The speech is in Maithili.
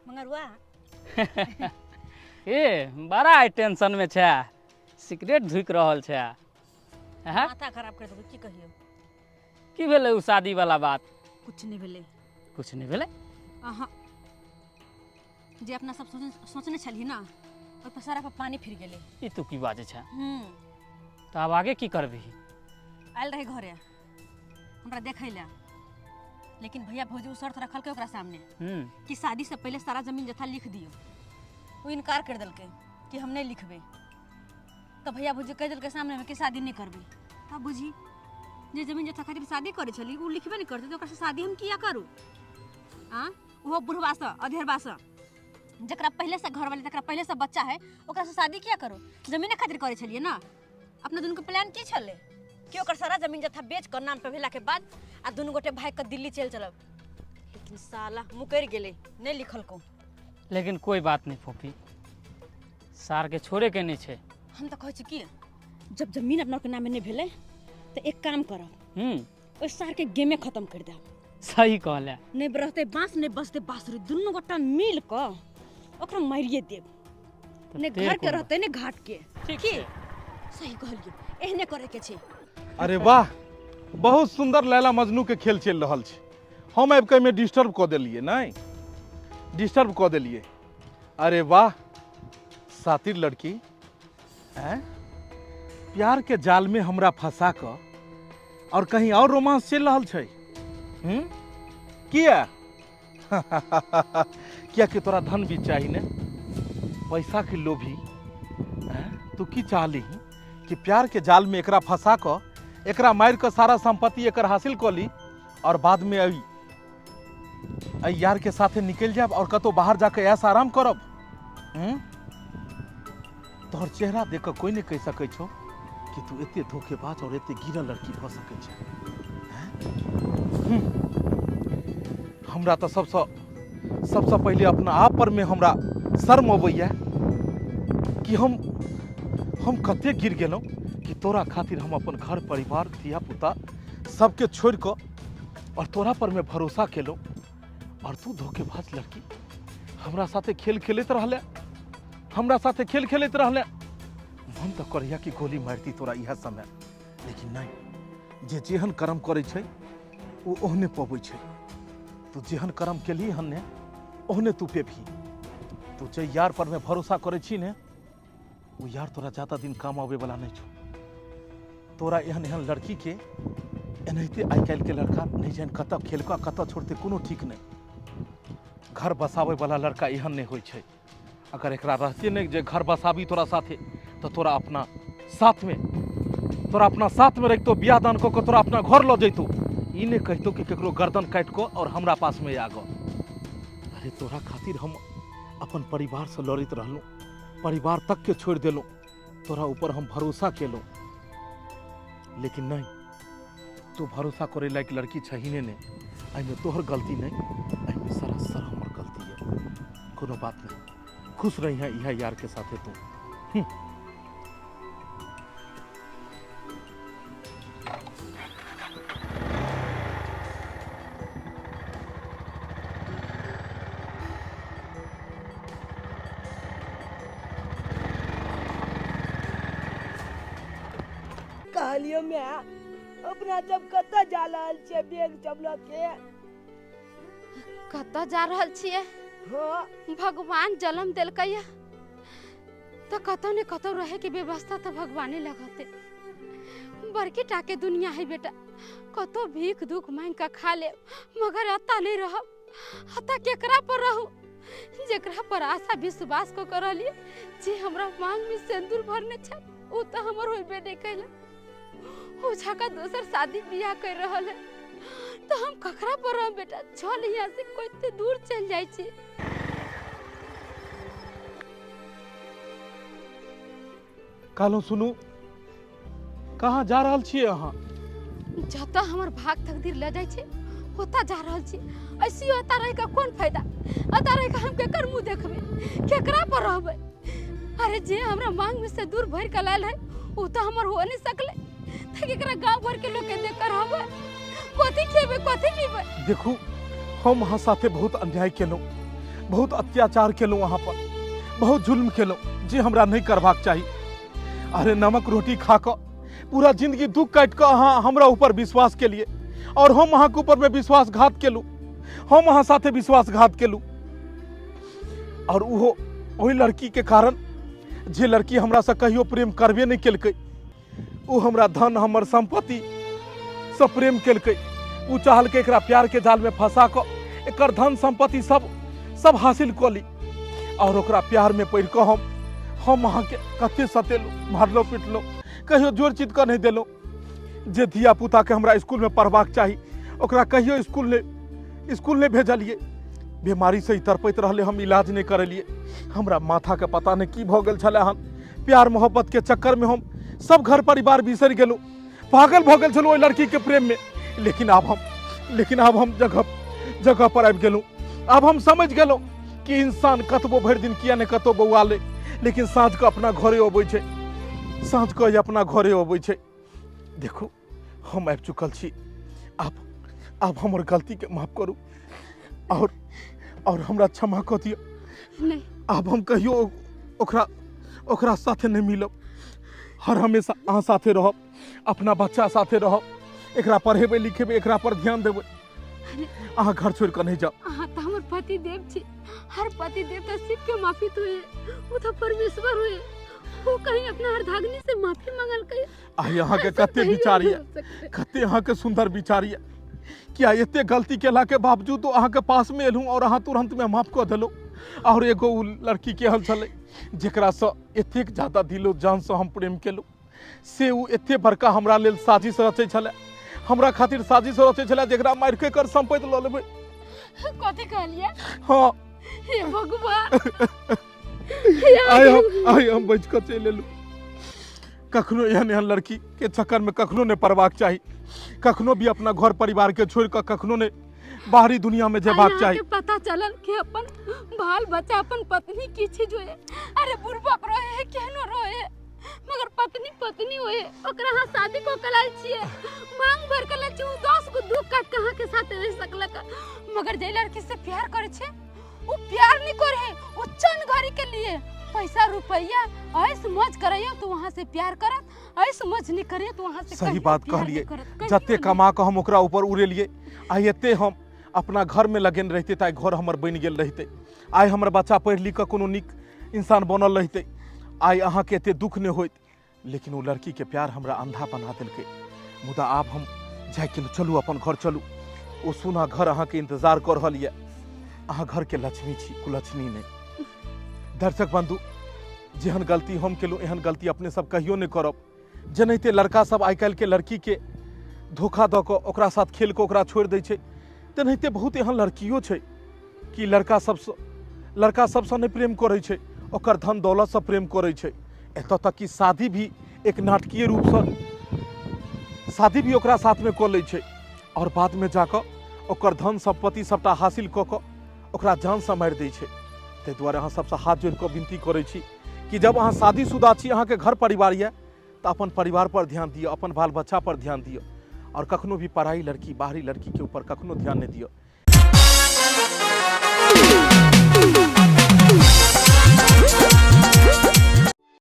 मंगरुआ। ए बड़ा आइ टेंशन में छै, सिगरेट धुकि रहल छै। हैं? माथा खराब कर देबो, की कहियो। की भेलै उ शादी वाला बात? कुछ नहीं भेलै। कुछ नहीं भेलै? अहाँ जे अपना सब सोचने छलियै ना, ओहि पर सारा पर पानी फिर गेलै। ई तू की बाजै छै? हम्म। तऽ आब आगे की करबिही? आयल रहे घरे हमरा देखै लए, लेकिन भैया भौजी उ शर्त रखलकै ओकरा सामने कि शादी से पहले सारा जमीन जथा लिख दियो। वो इनकार कर देलकै कि हम नहीं लिखबै। तो भैया भौजी कहि देलकै सामने में कि शादी नहीं करबै। तब बुझी जे जमीन जथा खातिर शादी करै छली उ लिखबे नहीं करतै, तऽ ओकरा से शादी हम किया करू? आ ओहो बुढ़वासँ, अधेरबासँ, जकरा पहले से घरवाली, तकरा पहले से बच्चा है, ओकरा से शादी किया करू? जमीने खातिर करै छलियै ना। अपना दुनू के प्लान की छलै कि ओकर सारा जमीन जथा बेच कऽ नाम पे भेलाके बाद आ दुनू गोटे भागि कऽ दिल्ली चलि चलब। लेकिन साला मुकरि गेलै, नहि लिखलकौ। लेकिन कोई बात नहीं फोफी, सार के छोड़े के नहीं छै। हम तऽ कहै छी कि जब जमीन अपना के नामे नहि भेलै तऽ एक काम करब, ओहि सार के गेमे खत्म कर देब। सही कहले। नहि रहतै बाँस, नहि बजतै बाँसुरी, दुनू गोटा मिल कऽ ओकरा मारिए देब। तऽ नहि तेर घर के कोन रहतै, नहि घाट के। ठीक की छै। सही कहलियै, एहने करे के छै। अरे वाह, बहुत सुंदर लैला मजनू के खेल चलि रहल छै। हम आबि कऽ एहिमे डिस्टर्ब कऽ देलियै? नहि डिस्टर्ब कऽ देलियै। अरे वाह, सातिर लड़की, हैं, प्यार के जाल में हमरा फंसा कऽ और कहीं और रोमांस चलि रहल छै। हम्म, किया? कियाकि तोरा धन भी चाही ने, पैसा के लोभी हैं? तू की चाहली कि प्यार के जाल में एकरा फंसा कऽ, एकरा मारि कऽ सारा संपत्ति एकर हासिल कऽ ली और बाद में अई अई यार के साथे निकलि जायब और कतौ बाहर जाके ऐश आराम करब। हम्म, तोहर चेहरा देख कऽ कोई नहीं कहि सकै छौ कि तू एते धोखेबाज और एते गिरल लड़की भऽ सकै छै। हम्म। हमरा तऽ सबसँ सबसँ पहिले अपना आप पर में हमरा शर्म अबैया कि हम कते गिर गेलहुँ कि तोरा खातिर हम अपन घर परिवार धिया पुता सबके छोड़ि कऽ और तोरा पर में भरोसा केलहुँ और तू धोखेबाज लड़की हमरा साथे खेल खेलैत रहले, हमरा साथे खेल खेलैत रहले। मन तऽ करैया कि गोली मारि दी तोरा इएह समय, लेकिन नहि, जे जेहन कर्म करै छै ओ ओहने पबै छै। तू जेहन कर्म केलही हन ने, ओहने तू पेबही। तू जे यार पर में भरोसा करै छी ने, ओ यार तोरा ज्यादा दिन काम आबै वाला नहि छौ। तोरा एहन एहन लड़की के एनाहिते आइ काल्हि के लड़का नहि जानि कतऽ खेल कऽ कतऽ छोड़तै, कोनो ठीक नहि। घर बसाबै वाला लड़का एहन नहि होइ छै। अगर एकरा रहते नहि जे घर बसाबी तोरा साथे, तऽ तोरा अपना साथमे, तोरा अपना साथमे रखितो, बियाह दान कऽ कऽ तोरा अपना घर लऽ जैतो, ई नहि कहितो कि ककरो गर्दन काटि कऽ और हमरा पासमे आगऽ। अरे तोरा खातिर हम अपन परिवारसँ लड़ैत रहलहुँ, परिवार तकके छोड़ि देलहुँ, तोरा ऊपर हम भरोसा केलहुँ, लेकिन नहि, तू भरोसा करे लायक लड़की छही ने। एहिमे तोहर गलती नहि, एहिमे सरासर हमर गलती है। कोनो बात नहीं, खुश रही है इहा यार के साथे तू। कहलियो मैं अपना जब कतऽ जा रहल छियै बैग सब लऽ के? कतऽ जा रहल छियै? हाँ। भगवान जन्म देलकै या तऽ कतौ ने कतौ रहे के व्यवस्था तऽ भगवाने लगते। बड़की टा के दुनिया है बेटा, कतौ भीख दुख मांगि कऽ खा लेब मगर एतऽ नहि रहब। अतः केकरा पर रहू? जेकरा पर आशा विश्वास कऽ के रहलियै, जे हमरा मांग में सिंदूर भरने छल, ओ तऽ हमर होइबे नहि कैलक। ओ झाका दोसर शादी बियाह कर रहल है, तो हम ककरा पर रहब बेटा? चल यहाँ से, कते दूर चल जाइ छी। कहलहुँ सुनू, कहाँ जा रहल छियै अहाँ? जतऽ हमर भाग तकदीर लऽ जाइ छै ओतऽ जा रहल छी। ऐसी ओतऽ रहि कऽ कोन फायदा? ओतऽ रहि कऽ हम केकर मुँह देखबै, केकरा पर रहबै? अरे जे हमरा मांग में से दूर भरि कऽ लायल है ओ तऽ हमर हो नहीं सकलै, तऽ केकरा गाँव भर के लोग के देख कर रहबै? कथी खेबै, कथी पीबै? देखू, हम अहाँ साथे बहुत अन्याय केलहुँ। बहुत अत्याचार केलहुँ अहाँ पर, बहुत जुल्म केलहुँ जे हमरा नहि करबाक चाही। अरे नमक रोटी खा कऽ पूरा जिंदगी दुख काटि कऽ अहाँ हमरा ऊपर विश्वास केलिए और हम अहाँके ऊपर में विश्वासघात केलहुँ, हम अहाँ साथे विश्वासघात केलहुँ। और ओहो ओहि लड़की के कारण जे लड़की हमरा से कहियो प्रेम करबे नहीं केलकै, ओ हमरा धन हमर संपत्ति से प्रेम केलकै। ओ चाहलकै एकरा प्यार के जाल में फंसा कऽ एकर धन संपत्ति सब सब हासिल कऽ ली। और ओकरा प्यार में पड़ि कऽ हम अहाँके कते सतेलहुँ, मारलहुँ पिटलहुँ, कहियो जोर चित कऽ नहीं देलहुँ। जे धिया पुता के हमरा स्कूल में पढ़बाक चाही ओकरा कहियो स्कूल नहीं भेजलिए। बीमारी से ही तड़पैत रहलै, हम इलाज नहीं करेलिए। हमरा माथा के पता नहीं की भऽ गेल छलै हन, प्यार मोहब्बत के चक्कर में हम सब घर परिवार बिसरि गेलहुँ, पागल भऽ गेल छलहुँ ओहि लड़की के प्रेम में। लेकिन आब हम जगह जगह पर आबि गेलहुँ। आब हम समझ गेलहुँ कि इंसान कतबो भरि दिन किया नहीं कतौ बौआ ले, लेकिन साँझ के अपना घरे अबै छै, साँझ के अपना घरे अबै छै। देखू हम आबि चुकल छी, आब हमर गलती के माफ करू और हमरा क्षमा कऽ दिअ। नहीं। आब हम कहियो ओकरा साथे नहीं मिलब, हर हमेशा अहाँ साथे रहब, अपना बच्चा साथे रहब, एकरा पढ़ेबै लिखेबै, एकरा पर ध्यान देबै। अहाँ घर छोड़ि कऽ नहीं जाउ। अहाँ तऽ हमर पति देव छी, हर पति देव तऽ शिव के माफी तो है, वो तो परमेश्वर हुए, वो कहीं अपना अर्धांगिनी से माफी मंगल कहीं। आइ अहाँ के ऐसा कते कहियो विचार नहीं ये, हो सकते। कते अहाँ के सुंदर विचार ये कि आइ एते गलती केला के बावजूद अहाँ के पास में एलहुँ और अहाँ तुरंत में माफ कऽ देलहुँ। और एगो उ लड़की केहन छलै जेकरा से एतेक ज्यादा दिलो जान से हम प्रेम केलहुँ, से उ एते बड़का हमरा लेल साजिश रचै छलै, हमरा खातिर साजिश रचै छलै जेकरा मारि के एकर संपत्ति लऽ लेबै। कथी कहलियै? हाँ। हे भगवान। आइ हम बचि कऽ चलि एलहुँ। कखनो एहन एहन लड़की के चक्कर में कखनो नहीं पड़बाक चाही, कखनो भी अपना घर परिवार के छोड़ कऽ कखनो नहीं बाहरी दुनिया में जेबाक अहाँ चाही। के पता चलल कि अपन बाल बच्चा अपन पत्नी की चीज होए, अरे बुढ़बक रहे है केहनो रहे, मगर पत्नी पत्नी होए, ओकरा अहाँ शादी कऽ के लायल छियै, मांग भर के लायल छियै, उ 10 गो दुख काट के अहाँ के साथ रह सकलक, मगर जे लड़की से प्यार करे छै उ प्यार नहीं करे है, उ चंद घड़ी के लिए पैसा रुपया ऐस मौज करैयो तो वहाँ से प्यार करत, ऐस मौज नहीं करियो तो वहाँ से सही कहियो बात प्यार कहलिए। नहीं करत, कहियो जते नहीं। कमा कऽ हम ओकरा ऊपर उड़ेलिए, आइ एते हम अपना घर में लगेने रहिते तऽ आइ घर हमर बनि गेल रहिते, आइ हमर बच्चा पढ़ि लिख कऽ कोनो नीक इंसान बनल रहिते, आइ अहाँके एते दुख नहि होइत। लेकिन ओ लड़की के प्यार हमरा अंधा बना देलकै। मुदा आब हम जाय के चलू अपन घर चलू, ओ सोना घर अहाँके इंतजार कऽ रहल यऽ। अहाँ घर के लक्ष्मी छी, कुलक्ष्मी नहि। दर्शक बंधु, जेहन गलती हम केलहुँ एहन गलती अपने सब कहियो नहि करब। जेनाहिते लड़का सब आइ काल्हि के लड़की के धोखा दऽ कऽ ओकरा साथ खेल कऽ ओकरा छोड़ि दै छै, तेनाहिते बहुत एहन लड़कियो छै कि लड़का सबसँ नहि प्रेम करै छै, ओकर धन दौलतसँ प्रेम करै छै। एतऽ तक कि शादी भी एक नाटकीय रूपसँ शादी भी ओकरा साथमे कऽ लै छै और बादमे जाकऽ ओकर धन सम्पत्ति सबटा हासिल कऽ कऽ ओकरा जानसँ मारि दै छै। ताहि दुआरे अहाँ सबसँ हाथ जोड़ि कऽ विनती करै छी कि जब अहाँ शादीशुदा छी, अहाँके घर परिवार यऽ, तऽ अपन परिवार पर ध्यान दिअ, अपन बाल बच्चा पर ध्यान दिअ और कखनो भी पराई लड़की बाहरी लड़की के ऊपर कखनो ध्यान नहि दिअ।